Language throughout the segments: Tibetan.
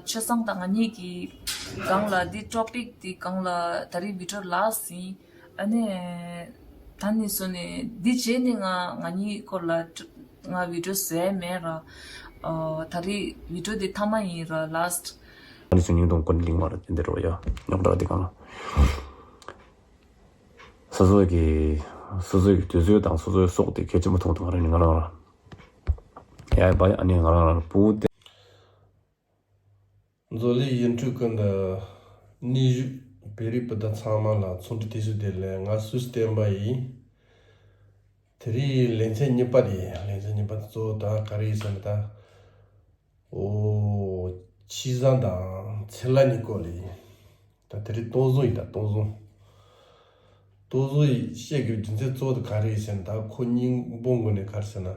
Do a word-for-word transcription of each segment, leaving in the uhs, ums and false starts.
ཆོས་བཟང་དང་ང་གཉིས་ཀྱི་སྒང་ལ་འདི་ཊོ་པིག་འདི་སྒང་ལ་ད་རེས་བི་ཌི་ཡོ་ལ་ཟིན། ཨ་ནི་ད་ནི་སོ་ནས་འདི་རྗེས་ནས་ང་ང་གཉིས་སྐོར་ལ་ང་བི་ཌི་ཡོ་བཟོས་མེད་ར། ཨ་ད་རེས་བི་ཌི་ཡོ་འདི་མཐའ་མ་ཡིན་ར། ལཱ་སི་ཊི། ཨ་ནི་སུ་སྙིང་སྟོང་ཀུན་གླིང་བ་ར་དེ་འདྲ་རོ་ཡ། ཉོག་དྲ་འདི་སྒང་ལ། སོ་སོ་གི་སོ་སོ་གི་དུས་ཚོད་དང་སོ་སོའི་སྲོག་དེ་གལ་ཆེན་པོ་མཐོང་དང་ང་རང་ནི་ང་རང་རང་། ཡ་ཡ་བ་ཡ། ཨ་ནི་ང་རང་རང་སྤུ་གུ་དེ། མཛོད་ལས་ཡིན་འཕྲུལ་ཀུན་ཏུ་གནས་བཞུགས་བོད་རིགས་སྤུན་ཟླ་ཚང་མ་ལ་འཚམས་འདྲི་དུས་སུ་བདེ་ལེགས། ང་སུས་བསྟན་པ་ཡིན། དེ་རིང་ལེ་ཚན་གཉིས་པ་དེ་ཡིན། ལེ་ཚན་གཉིས་པ་དེ་གཙོ་བོ་ད་ག་རེ་ཡིན་ཟེར་ན་ད། ཨོ། ཆོས་བཟང་དང་ཚེ་ལྷ་གཉིས་སྐོར་ལ་ཡིན། ད་དེ་རིང་སྟོང་བཟོ་ཡིན། ད་སྟོང་བཟོ། སྟོང་བཟོ་ཡི་བཤད་དགོས་རྒྱུ་མཚན་གཙོ་བོ་དེ་ག་རེ་ཡིན་ཟེར་ན་ད་ཁོ་སྙིང་པོ་ངོས་ནས་ག་རེ་ཟེར་ན།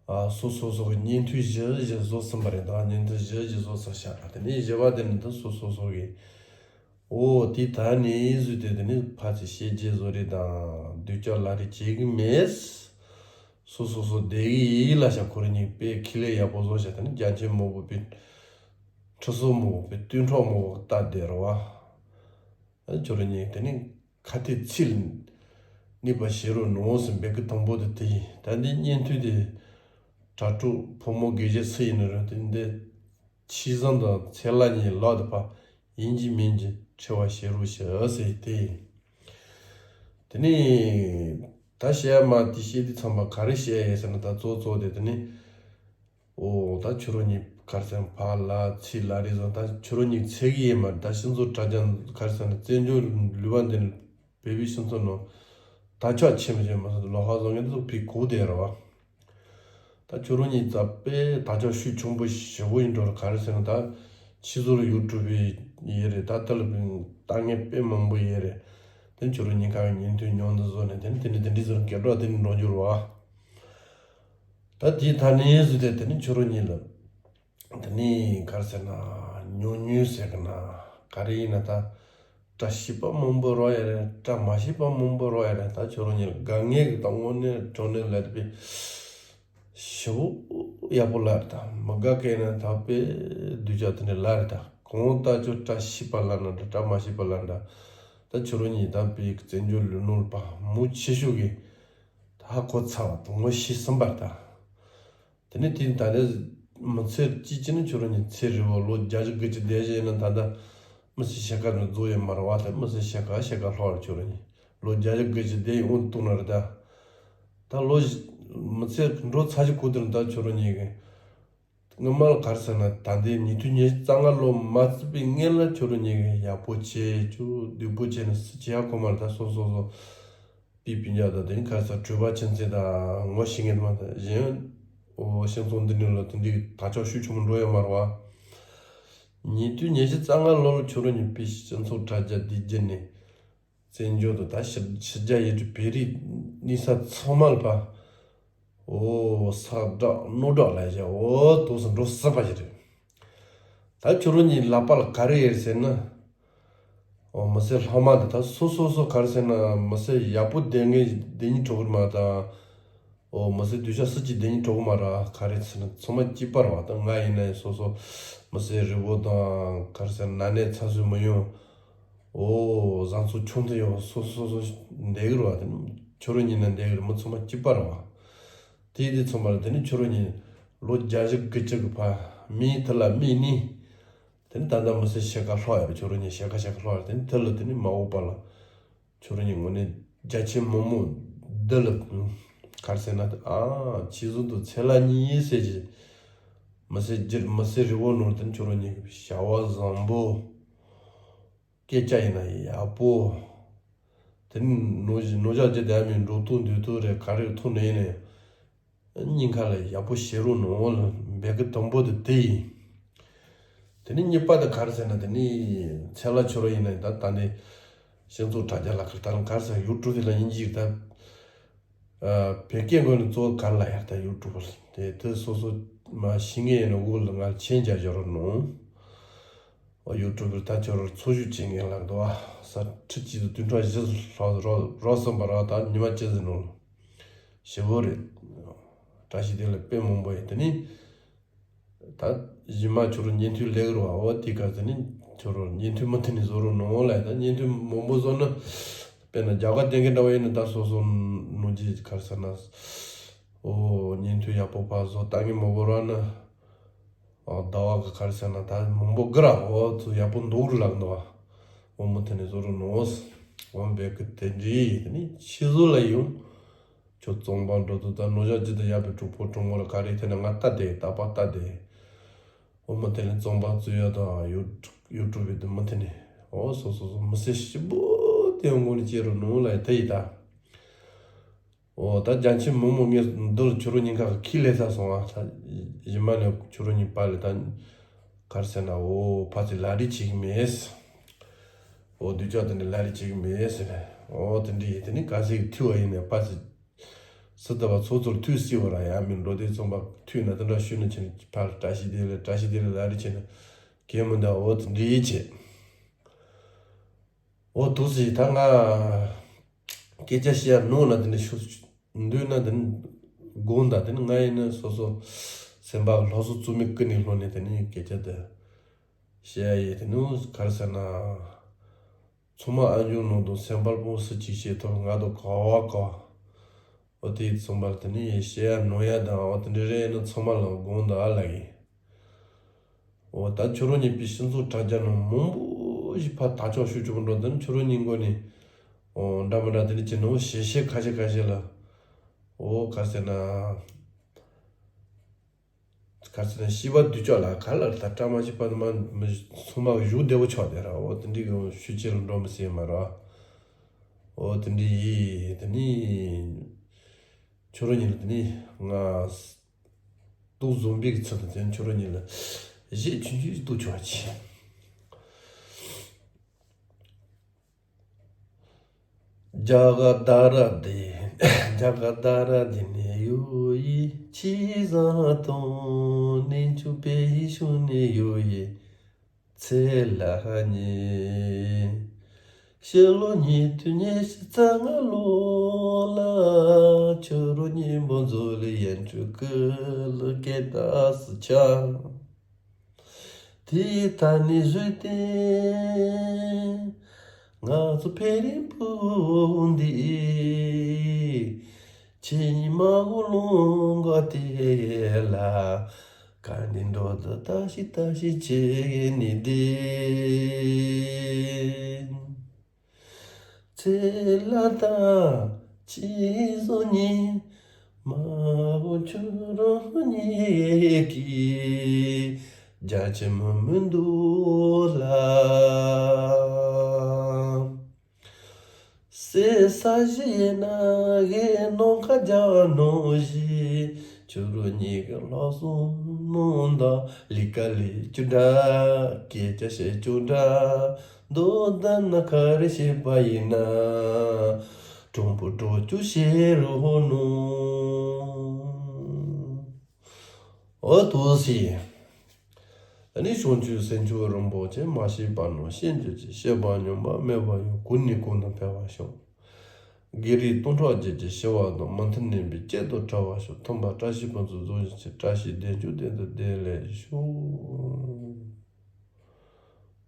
ཨ་སོ་སོ་སོ་གི་བརྙན་ཐུང་བཞི་བཞི་བཟོ་ཟིན་པ་རེད། ད་བརྙན་ཐུང་བཞི་བཞི་བཟོ་ཟིན་ཤག་དེ་ནས་བཞི་བ་དེ་ནི་ད་སོ་སོ་སོ་གི། ཨོ་དེ་ད་ནི་བཟོས་ཏེ་དེ་ནི་ཕལ་ཆེར་བཤད་རྗེས་བཟོ་རེད་དང་སྡུག་ཅག་ལ་རེ་བྱེད་གི་མེད། སོ་སོ་སོ་བསྡད་གི་ཡིན་ལ་ཤག་ཁོ་རང་གཉིས་དཔེ་ཁེ་ལས་ཡག་པོ་བཟོ་ཤག་དེ་ནི་རྒྱ་ཆེན་མོ་བོ་དཔེ་ཁྲི་སོ་མོ་བོ་དཔེ་སྟོན་ཕྲག་མོ་བོ་ལྟ་བསྡད་ར་བ། ཨ་ཁྱོད་རང་གཉིས་དེ་ནི་ཁ་གཏད་ཚིག་ལ་གནས་པ་བྱེད་རོགས་གནང་ཟེར་འབོད་སྐུལ་དང་པོ་དེ་དེ་ཡིན། ད་འདི་བརྙན་ཐུང་དེ་དྲ་གྲོགས་ཕོ་མོ་དགེ་བཤེས་སུ་ཡིན་ན་རུང་དེ་འདི་ཆོས་བཟང་དང་ཚེ་ལྷ་གཉིས་ལག་ཏུ་ཕར་ཡིན་གཅིག་མིན་གཅིག་འཁྲིད་པ་བྱེད་རོགས་བྱེད་ཟེར་དེ་ཡིན། དེ་ནས་ད་བཤད་མ་དེ་བཤད་དུས་ཚང་མ་ག་རེ་བཤད་ཡས་ཟེར་ན་ད་གཙོ་གཙོ་དེ་དེ་ནི། ཨོ་ད་ཁྱོད་རང་གཉིས་ག་རེ་ཟེར་ན་ཕར་ལ་ཚིག་ལ་རེ་ཟེར་ད་ཁྱོད་རང་གཉིས་ཚད་གི་ཡས་མ་རེད། ད་སྤྱི་ཚོགས་དྲ་རྒྱ་ག་རེ་ཟེར་ན་བཙན་བྱོལ་ལུས་པ་འདི་ནི་བོད་པའི་སྤྱི་ཚོགས་ནང་དར་ཁྱབ་ཆེན་པོ་ཆེན་པོ་ལོ་ཧ་བཟང་ངན་དུ་ཕི་གོ་བསྡད་ར་བ། ད་ཁྱོད་རང་གཉིས་རྩ་དཔེ་དར་ཁྱབ་ཤུགས་ཆེན་པོ་ཞེ་པོ་ཡིན་འགྲོ་ར། ག་རེ་ཟེར་ན་ད་ཕྱི་ཚོར་ཡུ་ཊུབ་ཡས་རེད། ད་དེ་ལ་ལྟ་མཁན་དཔེ་མང་པོ་ཡས་རེད། དེ་ཁྱོད་རང་གཉིས་ཀ་གི་བརྙན་ཐུང་མཉམ་དུ་བཟོས་ནས་དེ་ནི་དེ་ནི་དེ་འདྲའི་ཟེར་སྐད་གྲགས་དེ་ནི་འགྲོ་འགྱུར་བ། ད་དེའི་ཐ་སྙད་ཟེར་ཏེ་དེ་ནི་ཁྱོད་རང་གཉིས་ལ་དེ་ནི་ག་རེ་ཟེར་ན་ཉོ་ཉོས་ཟེར་གི་ན་ག་རེ་ཡིན་ན་ད་བཀྲ་ཤིས་པ་མང་པོ་རོགས་ཡ་རེད། བཀྲ་མ་ཤིས་པ་མང་པོ་རོགས་ཡ་རེད། ད་ཁྱོད་རང་གཉིས་ལ་དགའ་ངེས་ཀྱི་ད་དངོས་གནས་དྲང་གནས་ལ་དཔེ་ཞེ་པོ་ཡག་པོ་ལ་རེད། ད་མི་དགའ་མཁན་ན་ད་དཔེ་སྡུག་ཅག་དེ་འདྲ་ལ་རེད། ད་གང་ལྟར་ཁྱོད་བཀྲ་ཤིས་པ་ལ་ན་འདྲ་བཀྲ་མ་ཤིས་པ་ལ་འདྲ། ད་ཁྱོད་རང་གཉིས་ད་དཔེ་བཙན་བྱོལ་ལུས་ནོར་པ་མུ་ཆེ་ཤོས་ཀྱི་ད་ཧ་གོ་ཚར་བ་དང་ངོ་ཤེས་ཟིན་པར་ད། དེ་ནས་དེ་ད་ནས་མི་ཚེ་གཅིག་གཅིག་ནི་ཁྱོད་རང་གཉིས་ཚེ་རིལ་བོ་ལོ་བརྒྱད་ཅུ་དགུ་བཅུ་བསྡད་བཞིན་ན་ད་ལྟ་མི་ཚེ་ཕྱེད་ཀ་ནི་རྫོགས་ཡོད་མ་རེད་བ། ད་མི་ཚེ་ཕྱེད་ཀ་ཕྱེད་ཀ་ལྷག་རེད། ཁྱོད་རང་གཉིས་ལོ་བརྒྱད་ཅུ་དགུ་བཅུ་བསྡད་ཡོད་འོང་གཏོང་ན་རེད་ད། ད་ལོ་མི་ཚེ་འགྲོ་ཚར་གྱི་གོ་དེར་ད་ཁྱོད་རང་གཉིས་ཀྱི་སྔོན་མ་ལ་ག་རེ་ཟེར་ན་ད་ལྟའི་ཉིས་སྟོང་ཉི་ཤུ་རྩ་ལྔ་ལོ་མ་བརྩིས་པའི་སྔོན་ལ་ཁྱོད་རང་གཉིས་ཀྱི་ཡག་པོ་བྱས་ཁྱོད་སྡུག་པོ་བྱས་ནས་སུ་བྱེད་ཡག་གོ་མ་རེད། ད་སོ་སོ་སོ་པི་པི་ཉག་དང་དེ་ནི་ག་རེ་ཟེར་གྲོད་པ་ཆེན་ཚེ་དང་ངོ་ཤེས་ངེས་མ་དང་གཞན་ཨོ་ཤིང་ཚོང་འདི་ནི་ལ་དེ་འདྲའི་དར་ཁྱབ་ཤུགས་ཆེན་པོ་འགྲོ་ཡོད་མ་རེད་བ། ཉིས་སྟོང་ཉི་ཤུ་རྩ་ལྔ་ལོར་ཁྱོད་རང་གཉིས་པི་སྤྱི་ཚོགས་དྲ་རྒྱ་འདི་བརྒྱུད་ནས་བཙན་བྱོལ་དུ་ད་ཕྱི་ཕྱི་རྒྱལ་ཡུལ་གྲུ་བོད་རིགས་གནས་ས་ཚང་མ་ལ་ཕར་ཨོ་ས་བསྒྲགས་རྣོ་བསྒྲགས་ལ་བཞག་ཨོ་དུས་སུ་འགྲོ་སྲིད་པ་ཞིག་རེད། ད་ཁྱོད་རང་གཉིས་ལག་པ་ལ་ག་རེ་ཡོད་ཟེར་ན། ཨོ་མི་ཚེ་ལྷག་མ་འདི་ད་སོ་སོ་སོ་ག་རེ་ཟེར་ན་མི་ཚེ་ཡག་པོ་བསྡད་མཁན་བསྡད་སྙིང་བྲོ་གི་མ་དང་། ཨོ་མི་ཚེ་སྡུག་ཅག་སུ་གཅིག་བསྡད་སྙིང་བྲོ་གི་མ་ར་ག་རེ་ཟེར་ན་ཚང་མ་གཅིག་པ་རེད་བ། ད་ང་ཡིན་ན་ཡང་སོ་སོ་མི་ཚེ་རིལ་བོ་དང་ག་རེ་ཟེར་ན་ནད་ཚ་སུས་མི་ཡོང་། ཨོ་བཟང་ཚུགས་ཆུང་དུ་ཡོང་སོ་སོ་སོ་བསྡད་གི་རེད་བ། དེ་ཁྱོད་རང་གཉིས་ན་བསྡད་གི་རེད། མི་ཚང་མ་གཅིག་པ་རེད་བ། དེ་དེ་ཚང་མ་ལ་དེ་ནི་ཁྱོད་རང་གཉིས་ལོ་བརྒྱད་ཅུ་དགུ་བཅུ་གི་ཕ་མིའི་དུ་ལ་མིའི་ནི། དེ་ནི་ད་ལྟ་མི་ཚེ་ཕྱེད་ཀ་ལྷག་ཡོད་རེད། ཁྱོད་རང་གཉིས་ཕྱེད་ཀ་ཕྱེད་ཀ་ལྷག་ཡོད་རེད། དེ་ནི་དེ་ལ་དེ་ནི་མ་འོངས་པ་ལ་ཁྱོད་རང་གཉིས་དངོས་གནས་རྒྱ་ཆེན་མོ་མོ་འདི་ལ་ག་རེ་ཟེར་ན་ཨ་ཆེས་ཟུར་དུ་ཚེ་ལ་གཉིས་ཟེར་གྱི་མི་ཚེ་སྒྱིར་མི་ཚེ་རིལ་བོ་ནོར་དེ་ནི་ཁྱོད་རང་གཉིས་ཀྱི་བྱ་བ་བཟང་པོ། སྐད་ཆ་ཡིན་ན་ཡག་པོ། དེ་ནི་ནོར་ནོར་ཇག་ཇི་ལྟར་མིན་འགྲོ་ཐུག་འདུག་ཐུག་རེད། ག་རེ་ཐུག་ནས་ཡིན་ནས་སྙིང་ཁ་ལ་ཡག་པོ་བྱེད་རོགས་གནང་ལ་འབོད་སྐུལ་དང་པོ་དེ་དེ་ཡིན། དེ་ནི་གཉིས་པ་དེ་ག་རེ་ཟེར་ན་དེ་ནི་ཚེ་ལ་ཁྱོད་རང་ཡིན་ན་ད་ད་ནི་སྤྱི་ཚོགས་དྲ་རྒྱ་ལ་ག་རེ་ད་ལ་ག་རེ་ཟེར་ཡུ་ཊུབ་དེ་ལ་ཡིན་གྱི་ད། བོད་སྐད་ངོས་ནས་གཙོ་བོ་ག་རེ་ལ་ཡར་ད་ཡུ་ཊུབ་དེ་དེ་སོ་སོ་མ་ཤེས་ངེས་ཡིན་ན་འུ་ལ་ང་མཆན་རྒྱག་རྒྱག་རོགས་གནང་། ཡུ་ཊུབ་ད་ཁྱོད་རང་འཚོ་བཞུགས་བྱེད་མཁན་ལགས་འདུག་ཨ། ས་ཁྲི་གཅིག་ཏུ་བདུན་ཕྲག་བཞི་ལྷག་རོགས་རོགས་སོང་པ་ར་ད་ཉི་མ་གཅིག་ཟིན་ནོ། ཞེ་པོ་རེད། བཀྲ་ཤིས་བདེ་ལེགས་དཔེ་མང་པོ་ཡིན། དེ་ནི་ ད་གཞི་མ་ཁྱོད་རང་བརྙན་ཐུང་ལེགས་རུ་བ་འོ་དེ་ག་ཚོད་ནི་ཁྱོད་རང་བརྙན་ཐུང་མུ་མཐུད་ནས་བཟོ་རོགས་གནང་ལ། ད་བརྙན་ཐུང་མང་པོ་བཟོ་ན་དཔེར་ན་རྒྱ་གར་བསྟན་མཁན་འདྲ་བ་ཡིན་ན་ད་སོ་སོ་ནོར་གྱི་ག་རེ་ཟེར་ན། འོ་བརྙན་ཐུང་ཡག་པོ་ཕར་བཟོ་ལྟ་མཁན་མང་པོ་རག་ན། ཨོ་ཟླ་བ་གི་ག་རེ་ཟེར་ན་ད་མང་པོ་དགུ་ར་འོ་ཚོ་ཡག་པོ་འདུག་རུ་ལབ་འདུག་བ། འོ་མུ་མཐུད་ནས་བཟོ་རོགས་གནང་། འོ་འབད་གི་དེ་འདྲའི་དེ་ནི་ཕྱི་བཟོ་ལ་ཡོང་། ཁྱོད་བཙོང་པ་འགྲོ་དུས་ད་ནོར་ཞག་ཅི་ད་ཡག་པའི་གྲོགས་པོ་གྲོགས་མོ་ལ་ག་རེ་ཐད་ན་ང་ལྟ་དེ་ད་པ་ལྟ་དེ། འོ་མུ་མཐུད་ནས་བཙོང་པ་བཙུགས་ཡ་དང་ཡུ་ཡུ་ཊུབ་དེ་མུ་མཐུད་ནས་འོ་སོ་སོ་སོ་མི་སེར་ཞིབ་པོ་དེ་ངོ་ནས་བྱེད་རོགས་གནང་ལ་དེ་ཡི་ད། འོ་ད་རྒྱ་ཆེ་མི་མོ་ངས་འདིར་ཁྱོད་རང་ཉིན་ཁ་ཁྱི་ལས་ས་སོང་ཨ། ད་ཡི་མ་ནས་ཁྱོད་རང་ཉིན་པ་ལས་ད་ག་རེ་ཟེར་ན་འོ་ཕ་ཚི་ལ་རི་བྱེད་གི་མེད། འོ་དུས་ཅག་དེ་འདྲ་ལ་རི་བྱེད་གི་མེད་ཟེར་ནས་འོ་དེ་འདྲ་ཡིན་དེ་ནི་ག་ཟིག་ཐུ་བ་ཡིན་ནས་པ་ཚི་སི་ད་བ་ཚོ་ཚོར་ཐུ་སི་བ་ར་ཡ་མིན་འགྲོ་དེ་ཚོང་པ་ཐུ་ན་དེ་འདྲ་ཤུ་ན་ཆེན་ཕར་བཀྲ་ཤིས་དེ་ལ་བཀྲ་ཤིས་དེ་ལ་ལ་རི་བྱེད་ན་གེ་མི་འདའ་འོ་དེ་འདྲ་ཡིན་བྱེད། འོ་དུ་སི་ད་ང་སྐད་ཆ་བཤད་ནོ་ན་དེ་འདྲ་ཤུ་འདུས་ན་དེ་ནི་དགོངས་དག་དེ་ནི་ང་ཡིན་ན་སོ་སོ་སེམས་པ་སློབ་གསོ་བཙུགས་མི་ཀི་ནས་ལྷོ་ནས་དེ་ནི་སྐད་ཆ་དེ་བཤད་ཡི་དེ་ནི་ག་རེ་ཟེར་ན། ཚང་མ་ཨ་འཇུ་ནང་དུ་སེམས་པར་སྤོང་སུ་གཅིག་བྱེད་ཐུབ་ང་དང་ག་བ་ག་བ། འོ་དེ་ཚང་མར་དེ་ནི་བཤད་ཡ་ནོ་ཡ་དང་འོ་དེ་འདྲ་རེད་ན་ཚང་མ་ལ་དགོངས་དག་ཨ་ལ་ཡིན། འོ་ད་ཁྱོད་རང་གཉིས་པའི་སྤྱི་ཚོགས་དྲ་རྒྱ་ནང་མང་པོ་ཞིག་ཕར་ཐག་གཅོད་ཞུ་ཆོག་འགྲོ་དོན་ཁྱོད་རང་གཉིས་མགོ་ནས་འོ་འདྲ་མི་འདྲ་དེ་འདྲ་བྱས་ནོ་ཞེ་ཤེ་ཁ་ཤས་ཁ་ཤས་ལ་འོ་ག་རེ་ཟེར་ན། ག་རེ་ཟེར་ན་ཤི་བ་དུས་ཅོག་ལ་ག་ལ་ད་བཀྲ་མ་ཤིས་པ་མ་མི་ཚང་མ་བཞུགས་བདེ་བོ་ཆོག་དེ་ར་འོ་དེ་འདྲའི་གི་ཤུལ་ཆེ་རུ་འགྲོ་མི་སྲིད་མ་ར། འོ་དེ་འདྲའི་ཡིས་དེ་ནི་ཁྱོད་རང་གཉིས་ལ་དེ་ནི་ང་། ཏོག་ཛོམ་པའི་གི་ཚུལ་དུ་དེ་ཁྱོད་རང་གཉིས་ལ་གཞས་ཆུང་ཆུང་ཞིག་ཏོག་ཆོག་ཅིག་རྒྱ་གར་དྷ་ར་དེ། རྒྱ་གར་དྷ་ར་དེ་ནས་ཡོད་ཡི་ཆི་ཟ་དང་ནས་ཆུ་པེ་ཡི་ཤུ་ནས་ཡོད་ཡི་ཚེ་ལ་ཉེ། ཕྱི་ལོ་ཉིས་སྟོང་ཉི་ཤུ་རྩ་ལྔ་ལོ་ལ་ཁྱོད་རང་གཉིས་པོ་མཛོ་ལི་ཡན་ཆུ་ཀི་ལི་སྐད་བཏགས་སུ་ཆགས། དེ་ད་ནི་བཟོས་ཏེ་ང་ཚོ་ཕེ་རི་པུ་འདི་ཆེ་ཉི་མ་གུ་ལོང་ག་དེ་ལ་ག་ནི་འགྲོ་ད་ད་ཤི་ད་ཤི་ཆེ་ནི་དེ། ཚེ་ལ་ད་ཅི་བཟོ་ཉི་མ་བོ་ཆུ་རོ་ཉི་གི་རྒྱ་ཆེ་མ་མི་འདུག་ལ། སེ་ས་ཞི་ཡེ་ན་གེ་ནོ་ཁ་རྒྱ་ནོ་ཞི་ཆུ་རོ་ཉི་གི་ལྷོ་སོང་ནོ་ད་ལི་ཀ་ལི་ཅུ་འདྲ་སྐད་ཆ་བཤད་ཅུ་འདྲ། མདོ་ལྟར་ན་ག་རེ་བཤད་པ་ཡིན་ན། གྲུང་པོ་འགྲོ་རྒྱུ་ཤེས་རུ་ནོ། འོ་དུ་སི། ཨ་ནི་བྱང་ཆུབ་སེམས་མཆོག་རིན་པོ་ཆེ་མ་ཤེས་པ་ནོ་ཤེས་འགྱུར་ཅིག་ཤེས་པ་སྙོམས་པ་མེད་པ་ཡང་ཀུན་ནས་ཀུན་ཏུ་འཕེལ་བར་ཤོག་དགེ་ལེགས་སྟོང་ཕྲག་བརྒྱད་ཀྱི་ཞི་བ་དང་མི་མཐུན་གནོད་པའི་གཅོད་དུ་བྲལ་བར་ཤོག་མཐུན་པ་བཀྲ་ཤིས་ཕུན་ཚོགས་རྫོགས་བཞིན་གྱི་བཀྲ་ཤིས་བདེ་མཆོག་དེ་དང་ལྡན་ལེགས་ཤོག་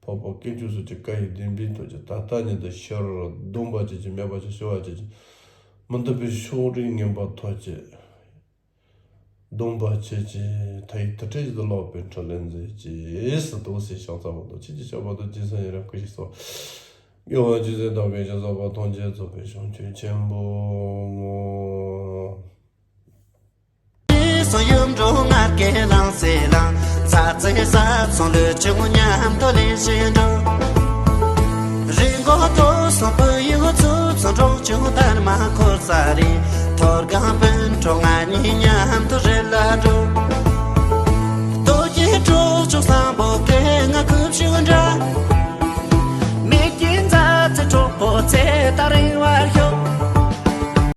འཕགས་པ་དཀོན་མཆོག་གསུམ་གྱི་བཀའ་ཡི་བདེན་པའི་ཐོག་ཀྱི་ད་ལྟ་ཉིད་དུ་ཤར་སྡོམ་པ་བཅས་ཀྱི་མེད་པ་ཅིག་ཞི་བ་བཅས་ཀྱི་མི་འདོད་པའི་ཕྱོགས་རིས་ངན་པ་ཐོབ་ཀྱི་སྡོམ་པ་བཅས་ཀྱི་མཐའ་ཡི་དུར་ཁྲོད་ཀྱི་ལོག་པའི་འཕྲོ་ལས་མཛད་ཅེས་སུ་དུ་སེ་ཤང་ཚ་བ་དང་ཆོས་ཀྱི་ཆབ་པ་དང་ཇི་སྲིད་ཡུན་རིང་བསྐལ་བཞུགས་སོ། དགེ་བ་ཇི་སྲིད་བདག་གིས་ཅི་བསགས་པ་ཐམས་ཅད་རྫོགས་པའི་བྱང་ཆུབ་ཆེན་པོ་ངོ་། སོ་ཡུམ་འགྲོ་ངར་སྐད་ལང་སེ་ལང་། ས་ཚེ་ས་ཚོང་ལུས་ཆུང་མཉམ་དུ་ལེན་བཞིན་འགྲོ། རི་མགོ་ཏོ་སོང་བུ་ཡུ་ཚུ་ཚོ་འགྲོ་ཆུང་དར་མ་འཁོར་ས་རེད། ཐོར་གང་སྤུན་གྲོགས་ང་གཉིས་མཉམ་དུ་རི་ལ་འགྲོ། ལྟོ་སྐྱེས་གྲོགས་ཆོག་བསམ་པོ་སྐད་ང་ཁུབ་ཤུ་འདྲ། མིག་གི་མཛའ་ཚེ་གྲོགས་པོ་ཚེ་ད་རིང་བར་ཤོག